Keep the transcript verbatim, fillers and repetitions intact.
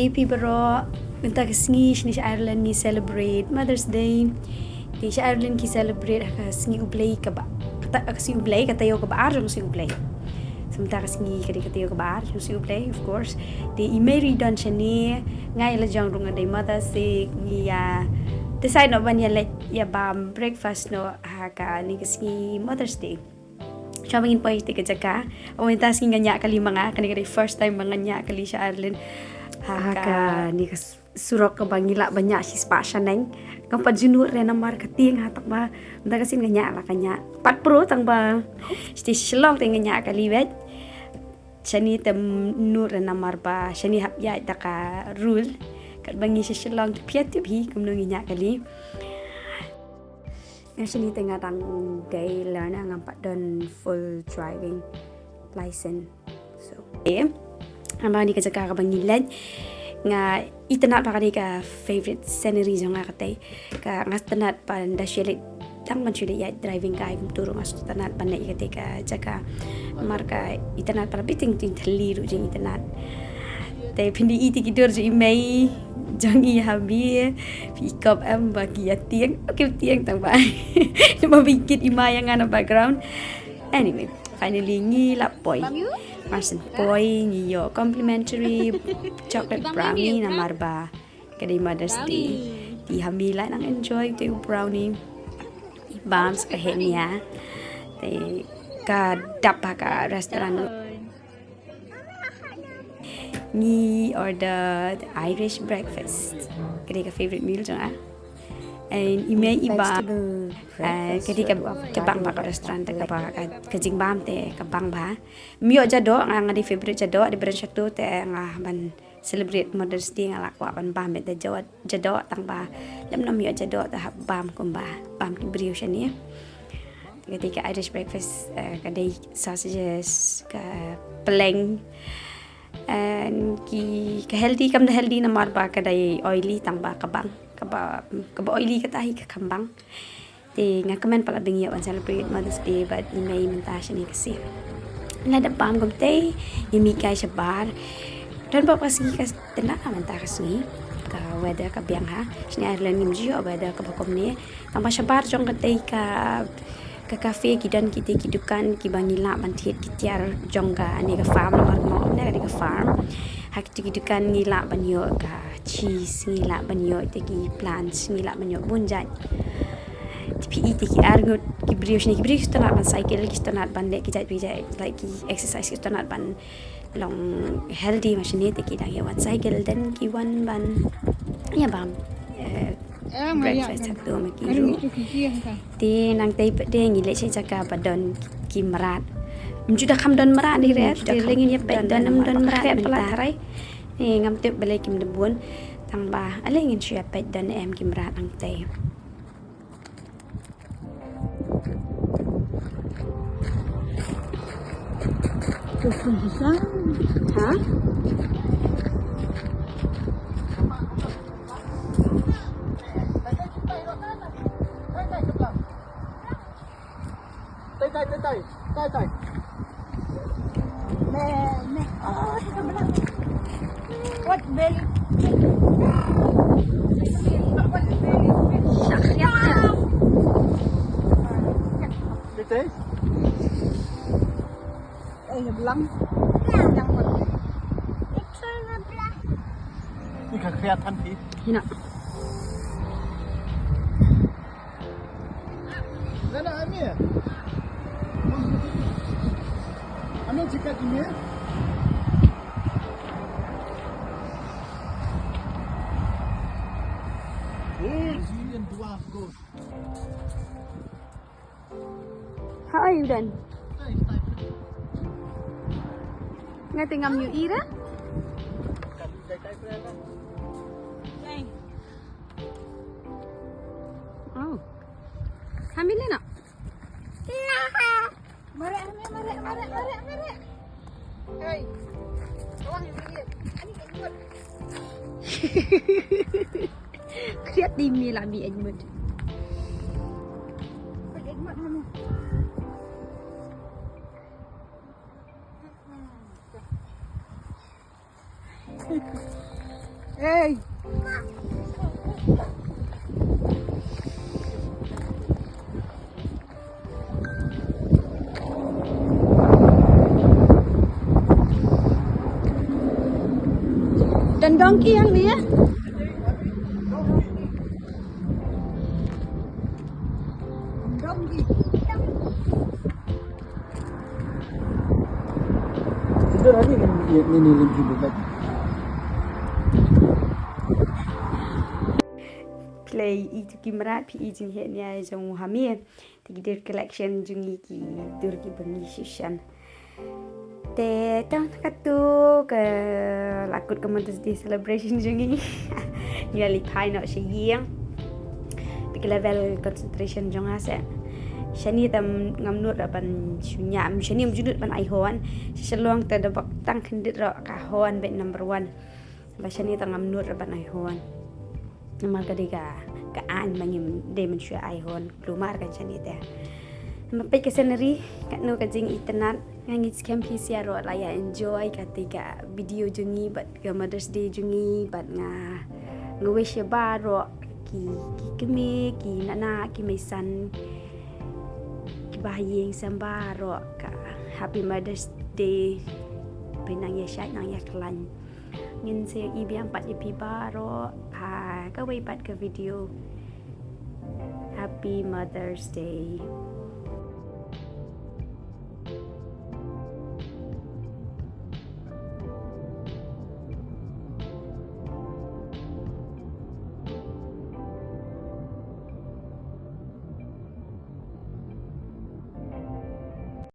Happy baroh, mynta ka sngi shane sha Ireland ngi celebrate Mother's Day. Te sha Ireland ki celebrate ha ka sngi U Blei kaba, ka ta-, ka sngi U Blei, ka taïew kaba ar jong ka sngi U Blei. So mynta ka sngi ka dei ka taïew kaba ar jong ka sngi U Blei, of course. Te i mei ruh i don shane, nga ïa la jong ruh nga dei mother, te ngi ïa decide noh ban ïa leit ïa bam breakfast noh ha kane ka sngi Mother's Day. Shuwa ba ngin poi te ka jaka. Oh, mynta sngi nga ñiah kali ma nga, kane ka dei first time ba nga ñiah kali sha Ireland. Ha, ha ka, kane ka s-, surok kaba ngi lah ban ñiah shispah shaneng. Ngam pat ju nud re namar ka tieng ha, tang ba mynta ka sien nga ñiah la ka ñiah. Pat pro tang ba shatei Shillong te nga ñiah kali beit. Shane te nud re namar ba shane hap ïaid da ka rule. Katba ngi sha Shillong te phi ïatip hi kumno ngi ñiah kali. Nga shane te nga dang dei learner, ngam pat don full driving license. So, eh, namar kane ka jaka kaba ngi leit, nga itynnad ba ka dei ka favorite scenery jong nga katei. Ka nga sngewtynnad ban da shu leit, tang ban shu leit ïaid driving kai kumta ruh nga sngewtynnad ban leit ïa katei ka jaka. Namar ka itynnad, para bit teng teng thylli ruh jingitynnad. Te phin da ïohi te ki dur jong i mei jong i ha mih, phi i kop em ba ki ïa tieng, ki tieng tang ba. Ba phi kit i ma ïa nga na background. Anyway, finally ngi la poi. Marshen poi ngi ïoh complimentary chocolate brownie namar ba ka dei Mother's Day. Te ha mih la nang enjoy te u brownie. I bam sa ka heh nia. Te ka dap ha ka restaurant. Ngi order the Irish breakfast. Ka dei ka favorite meal jong nga. And i mei i bam, vegetable eh, ka dei ka breakfast, ka bang ba ka restaurant te kaba ka, ka jingbam te ka bang ba. Ym ïoh jadoh, nga nga dei favorite jadoh, dei brand shatu te nga ban celebrate Mother's Day nga la kwah ban bam beit da jadoh, jadoh tang ba lem nym ïoh jadoh te hap bam kumba bam ki briew shane. Ka dei ka Irish breakfast, eh, ka dei sausages, ka pleng, and ki, ka healthy, kam da healthy namar ba ka dei oily tang ba ka bang, kaba, kaba oily kata hi ka kham bang. Te nga kmen palat ba ngi ïoh ban celebrate Mother's Day bad i mei mynta shane ka sien. Lada bam kumtei, ngi mih kai shabar. Don bok ka sngi ka tynat ha mynta ka sngi. Ka weather ka biang ha. Shane Ireland ngim ju ïoh weather kaba kumne. Tang ba shabar jong katei ka, ka cafe ki don kitei ki dukan kiba ngi lah ban thied ki tiar jong kane ka farm, namar kumne ka dei ka farm. Ha kitei ki dukan ngi lah ban ïoh ka cheese, ngi lah ban ïoh te ki plants, ngi lah ban ïoh bun jait. Te phi i te ki arngut ki briew shane, ki briew ki sngewtynnat ban cycle, ki sngewtynnat ban leh ki jait ki jait, like ki exercise, ki sngewtynnat ban long healthy, ma shane te ki dang ïa wan cycle, then ki wan ban ïa bam, eh, breakfast ha katu ma ki ruh. Te nangtei pat de ngi leit sha jaka ba don ki mrad. Ym ju da kham don mrad hi re, te lei ngin ïa peit don ym don mrad mynta. Tharai. Ngam tip balei kim da bun. Tang ba ale ngin shu ïa peit don em ki mrad nangtei. Ha? Tai, tai, tai, tai. Tai, tai. Me, me. Oh, teka belah. What belly? What belly? Tai, tai. Eh, belang. Belang. Ni ka khriat than phi. Hina. Nana, Amir. Amir, check out Amir. Oh, Julian Dwarf Ghost. How are you then? Nga te ngam ïohi re. Oh. Hamil na? Mare, mare, mare, mare, mare. Hey. Tawang ni. Ani ka buat. Kriat di mi la mi en mut. Hey. Don donkey hangne, ya? Donkey. Tidur aja ni, ni, ni, ni, ni, ni. Play itu ki mrad, phi i jingeh nia jong u Hamir. Te ki dur collection jong ngi, ki dur kiba ngi shishan. Te tang katu ka la kut ka Mother's Day celebration jong ngi. Ngi la leit phai noh sha ïing. Te ki level concentration jong nga se. Shane te ngam nud ruh ban shu ñiah, shane ym ju nud ban ai hon. Sha Shillong te da bok tang khyndiat ruh ka hon bad number one. Ba shane te ngam nud ruh ban ai hon. Namar ka dei ka, ka aiñ ba ngim dei mynshuwa ai hon kulmar ka shane te. Ba peit ka scenery, katno ka jingitynnat. Nga ngeit skhem phi sha ruh la ïa enjoy kata ka video jong ngi bad ka Mother's Day jong ngi bad nga, nga wish ïa baroh ki, ki kmie, ki khynnah, ki meisan, ki bahaïing sem baroh ka Happy Mother's Day. Pynang ïa shait nang ïa khlaiñ. Ngin sa ïohi biang pat ïa phi baroh ha kawei pat ka video. Happy Mother's Day.